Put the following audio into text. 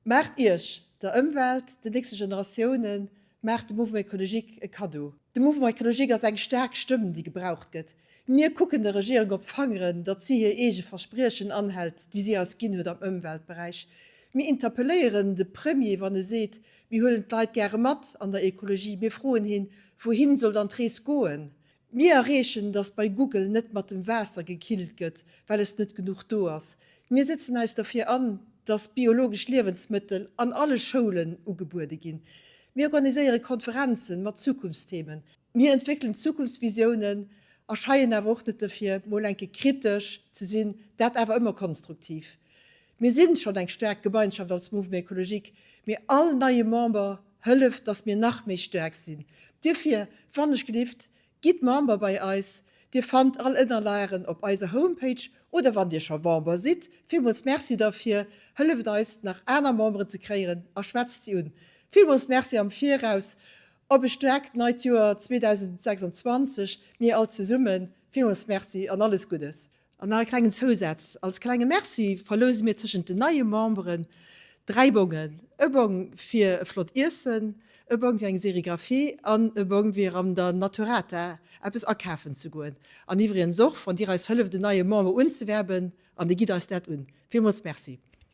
Maacht Iech, der Ëmwelt, den nächste Generatiounen, maacht dem Mouvement Ecologique e Kaddo. De Mouvement Ecologique ass eng staark Stëmm, déi gebraucht gëtt. Mir kucken der Regierung op d'Fangeren, datt si hir eege Verspriechen anhält, déi si eis ginn huet am Ëmweltberäich. Mir interpelléieren de Premier, wann e seet, mir huelen d'Leit gäre mat an der Ekologie. Mir froen hien, wouhin soll dann d'Rees goen? Mir erreechen, dass bei Google net mat dem Waasser gekillt gëtt, well es net genuch do ass. Mir setzen eis derfir an, dass biologesch Liewensmëttel an alle Schoulen ugebuede ginn. Mir organiséiere Konferenzen mat Zukunftsthemen. Mir entwéckelen Zukunftsvisiounen a scheien awer och net derfir, mol enke kritesch ze sinn, dat awer ëmmer konstruktiv. Mir sinn schonn eng staark Gemeinschaft als Mouvement Ecologique, mee all neie Member hëlleft, dass mir nach méi staark sinn. Duerfir, wannechgelift, gitt Member bei eis. Dir fannt all Ënnerlagen op eiser Homepage oder wann Dir scho Member sidd, villmools Merci derfir, hëlleft eis nach aner Memberen ze kréieren a schwätzt si un. Villmools Merci am Viraus. Op e staarkt neit Joer 2026, mir all zesummen. Villmools Merci an alles Guddes. An nach e klengen Zousaz, Als klenge Merci verlouse mir tëschent den neie Memberen 3 Bongen, e Bong fir e flott Iessen, e Bong fir eng Serigraphie an e Bong fir an der Naturata eppes akafen ze goen. An iwwregens och, wann Dir eis hëlleft en neie Member unzewerben, an Dir gitt eis dat un. Villmools Merci.